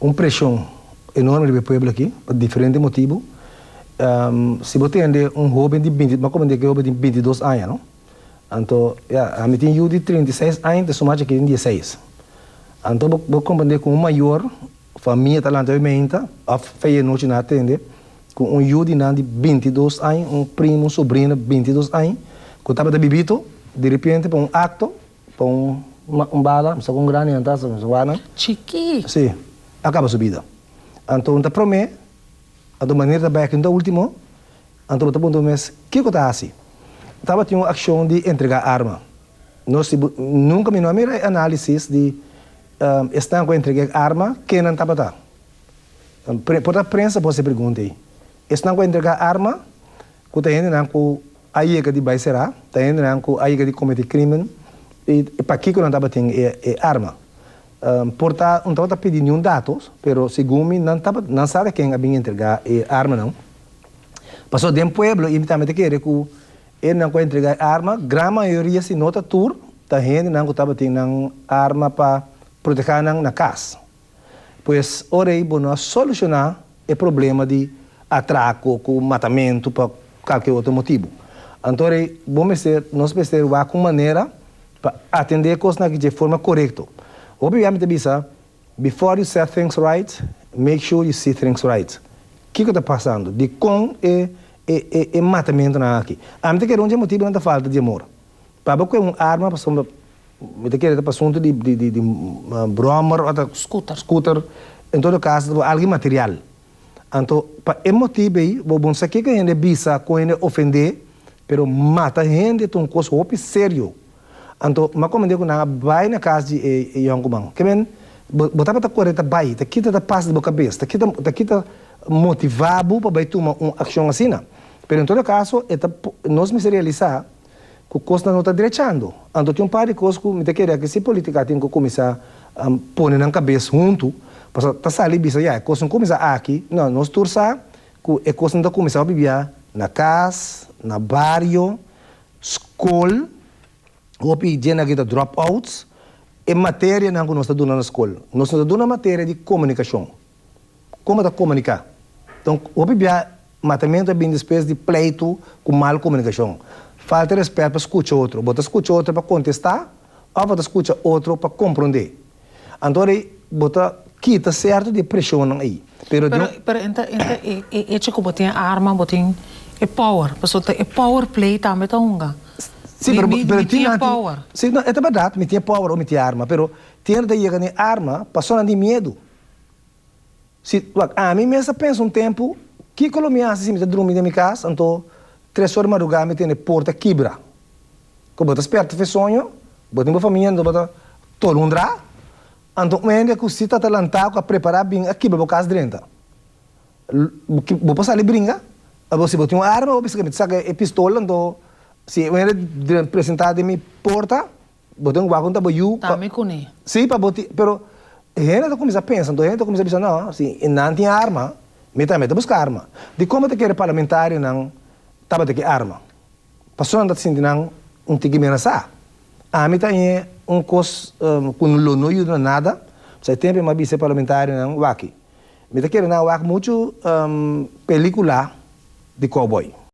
Un preshon enorme riba e pueblo aki pa diferente motibu. Si bo tende un hoben di binti, bo a komprende ku e hoben tin 22 aña, no? Anto, ya, ami tin yu di 36 aña, ta su machi aki tin 16. Anto bo bo komprende ku un mayor, famia ta lanta meinta òf feia nochi nan a tende ku un yu di nan di 22 aña, un primo, un sobrino 22 aña, ku tabata bibito, di repente pa un akto, Pa un un bala, mi sa con grandi nan ta, mi sa wak nan. Chikí! Sí, a caba su bida. Anto un ta promé, anto manera ta bai aki un ta ultimo, anto bo ta puntra bo mes, kico ta haci? Tabatin un accion di entrega arma. No si bo, nunca mi no a mira e analisis di esnan cu a entrega e arma, ken nan tabata. Por ta prensa por haci e pregunta ei. Esnan cu a entrega arma, Ku ta hendenan ku a yega di bai será, ta hendenan ku a yega di kometí krímen i pakiko nan tabatin e arma. Por ta un tabata pidi niun datos, pero segun mi nan tabata nan sa ta ken a bin entregá e armanan. Pasobra den pueblo i mi tambe ta kere ku hendenan ku a entregá e arma, gran mayoria si no ta tur, ta hendenan ku tabatin nan arma pa protehá nan na kas. Pues ora ei bo no a solushoná e problema di atrako ku matamentu pa kalke otro motibu. Anto ora ei bo mester, nos mester wak un manera pa atendé e kosnan aki dje forma korekto. Hopi bia mi ta bisa, Before you set things right, make sure you see things right. Kiko ta pasando? Dikon e e e matamentunan aki? Ami ta kere un dje motibunan ta falta di amor. Pa bo kue un arma pasobra Mi ta kere ta pa asuntu di di di di brommer o ta Scooter. scooter, en todo caso ta algo material. Anto pa e motibu ei bo bon sa kiko hende bisa ku hende ofende, pero mata hende ta un kos hopi serio. Anto mi a komende ku nan a bai na kas di e e yònkuman. Ke men bo bo tabata kore ta bai, ta kita ta pasa di bo kabes, ta kita ta kita motivá bo pa bai tuma un akshon asina. Pero en todo caso e ta nos mester realisá Ku kosnan no ta drechando. Anto tin un par di kos ku mi ta kere aki si politika tin ku kuminsá pone nan kabes huntu, pasobra ta sali bisa ya e kos no kuminsá aki, no, nos tur sa ku e kosnan ta kuminsá hopi bia na kas, na bario, skol, hopi dje nan aki ta drop outs, e materianan ku nos ta duna na skol, nos no ta duna materia di komunikashon. Kon bo ta komuniká? Don, hopi bia matamentu a bin despues di pleitu ku mal komunikashon. Falta rèspèt pa skucha otro. Bo ta skucha otro pa kontestá òf bo ta skucha otro pa komprondé? Anto ora ei bo ta kita sèrto di e preshonnan ei. Pero Pero, pero e ta, e ta e e echo ku bo tin e arma, bo tin e power. Pasobra ta e power play tambe ta hunga. Sí, pero, Mi, mi, pero mi tin tin e nan tin, power. sí, no, e ta bèrdat, mi tin e power o mi tin e arma, pero tin hende ta yega na e arma pasobra nan tin miedu. Si, wak, ami mes a pensa un tempu, kiko lo mi hasi si mi ta drumi den mi kas, anto tres or di madrugá mi tene porta kibra? Ku bo ta sperta fe soño, bo tin bo famia, anto bo ta tolundrá, anto un hende ku si ta ta lantá, ku a prepará bin a kibra bo kas drenta. Bo por sali bringa, abo si bo tin un arma, bo bisa ku mi ta saka e pistol, anto si un hende presentá den mi porta, Bo tin wak un ta bo yu pa. Tambe kuné. Sí, pa bo tin, pero hende ta kuminsá pensa, anto hende ta kuminsá bisa, no, si nan tin arma, mi tambe ta buska arma. Dikon bo ta kere parlamentarionan tabata ke arma? Pasobra nan ta sinti nan un tiki menasá. Ami ta haña un kos ku lo no yuda na nada, pasobra e tempu mi a bisa e parlamentarionan, wak, mi ta kere nan wak muchu pelikula di kòbòi.